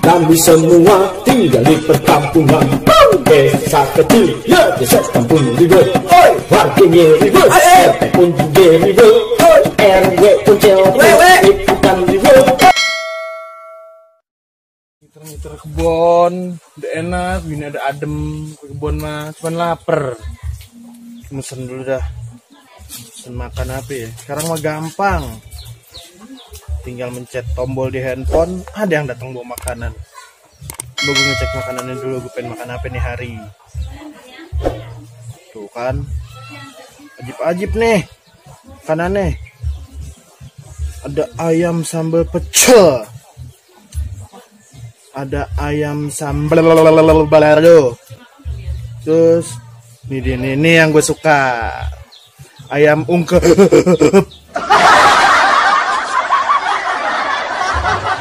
Kami semua tinggal di perkampungan. Desa kecil, ya desa kampung ribut. Warganya ribut, RT pun juga ribut. RW pun cewek, ikutan ribut. Ngiter kebon, udah enak, gini ada adem ke kebon mah, cuman lapar. Mesen dulu dah. Mesen makan apa ya? Sekarang mah gampang. Tinggal mencet tombol di handphone, ada yang datang bawa makanan. Gue ngecek makanannya dulu, gue pengen makan apa nih hari. Tuh kan, ajib-ajib nih makanannya. Ada ayam sambal pecel, ada ayam sambal balado. Terus ini yang gue suka, ayam ungkep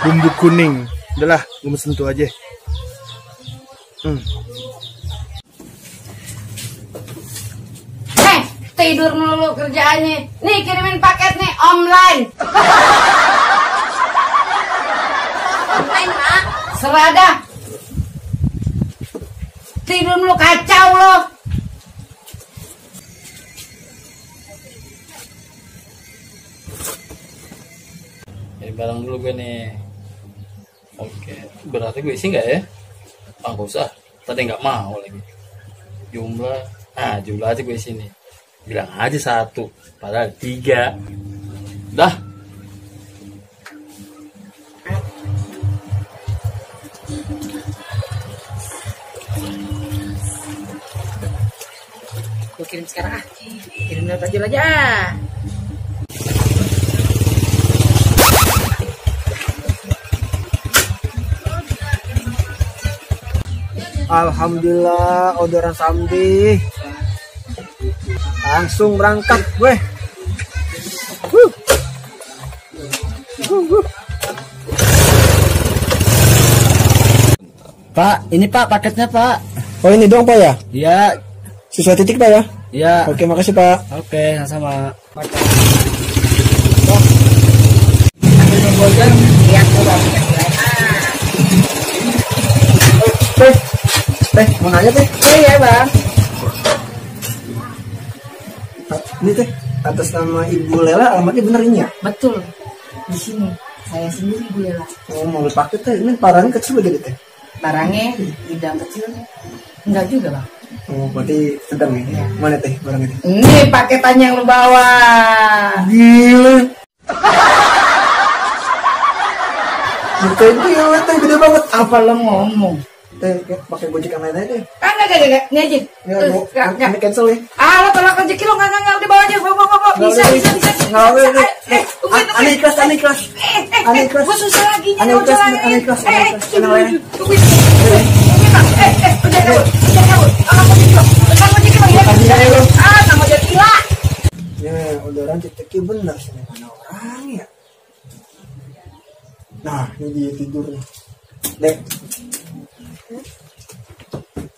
bumbu kuning. Udahlah, gue mesen tuh aja. Tidur melulu kerjaannya. Nih kirimin paket nih online. Online mak. Serada. Tidur melulu kacau loh. Ini barang dulu gue nih. Oke, berarti gue isi nggak ya? Ah, nggak usah. Tadi nggak mau lagi. Jumlah aja gue isi nih. Bilang aja 1, padahal 3. Dah. Gue kirim sekarang ah. Kirim lewat aja. Alhamdulillah, orderan Sambi. Langsung berangkat gue. Pak, ini Pak paketnya Pak. Oh ini dong Pak ya? Iya. Sesuai titik Pak ya? Iya. Oke, makasih Pak. Oke, sama-sama. Teh, mau nanya teh? Iya bang. Ini teh, atas nama Ibu Lela, alamatnya bener ini ya? Betul. Di sini saya sendiri Bu Lela. Oh, mau beli paket teh, ini parahnya kecil gede teh? Barangnya hidang kecil. Enggak juga bang. Oh, berarti sedang nih. Ya. Mana teh barang ini? Ini paketan yang lu bawa. Gila. Teh gila, teh gede banget. Apa lo ngomong? Teh, pakai gojek yang lain aja deh. Enggak. Ini aja. Ini cancel ya. Ah, lo tolak rezeki lo enggak udah bawa aja. Bawa. Bisa. Nggak boleh. Aneh kelas. Gue susah lagi. Aneh kelas. Tenang lain. Udah kabur. Sama rezeki lo ya. Sama jadi gila. Ya, orderan ceknya bener sih, mana orang ya. Nah, ini dia tidur nih. Dek.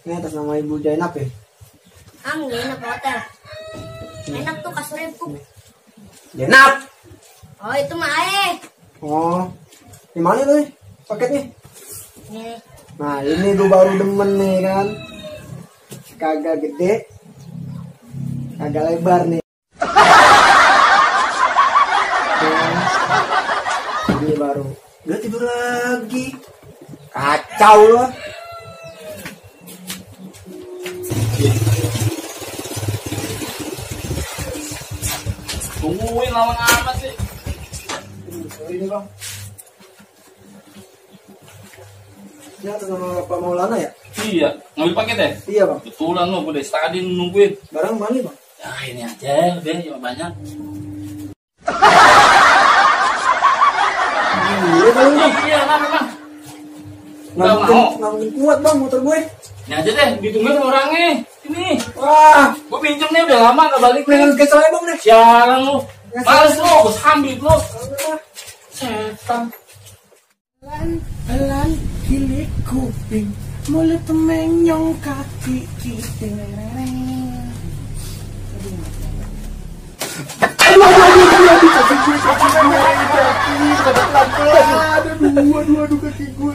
Ini atas nama Ibu Jainab ya? Enggak enak hotel. Enak tuh kasurnya empuk. Jainab. Oh itu mah Ae. Oh, gimana tuh paketnya? Nih. Nah ini gue baru demen nih kan. Kagak gede, kagak lebar nih. Ini baru. Udah tidur lagi. Kacau loh. Tungguin lama amat sih. Ini bang. Ini atas nama Pak Maulana ya? Iya, ngambil paket ya? Iya bang. Betulan lo, udah tadi nungguin. Barang mana bang? Ya ini aja, udah cuma banyak. Iya paling bang. Iya, bang. Nggak mungkin kuat bang motor gue. Ini aja deh, ditungguin sama orangnya. Ini. Wah, Gue pinjem nih udah lama gak balik nih. pengen cancel aja bang nih. Sialan lu. Males lu, gue sambil lu. Setan. Elan gili kuping, mulut menyong kaki kiting. Aduh. Aduh, kaki gue.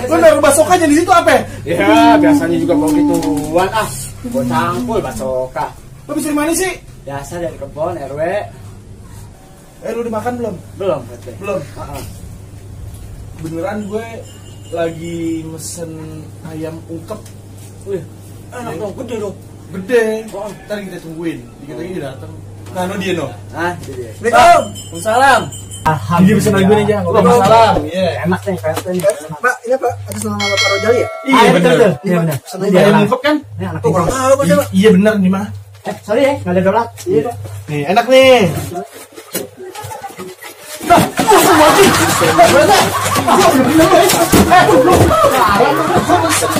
Lu naruh basokannya di situ apa? Ya, biasanya juga mau gituan ah. Gue cangkul basoka. Lu bisa di mana sih? Biasa dari kebon RW. Lu udah makan belum? Belum, Pak. Belum. Beneran gue lagi mesen ayam ungkep. Wih, Enak dong, gede dong. gede. Ntar kita tungguin. Dikit lagi dia datang. Nah, no dia no. Ah, itu dia. Waalaikumsalam. Dia bisa lagi aja. Waalaikumsalam. Iya. Enak nih, kayaknya nih. Pak, ini Pak, atas nama Pak Rojali ya? Iya bener. Iya benar. Ayam ungkep kan? Ini anak Kurang ini. tahu Pak. Iya bener nih mah. Sorry ya, nggak ada dolar. Iya, Pak. Nih enak nih.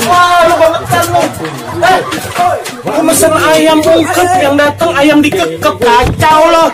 Wah, lu bangetan lu. Lu mesen ayam ungkep yang datang ayam dikekep, kacau loh.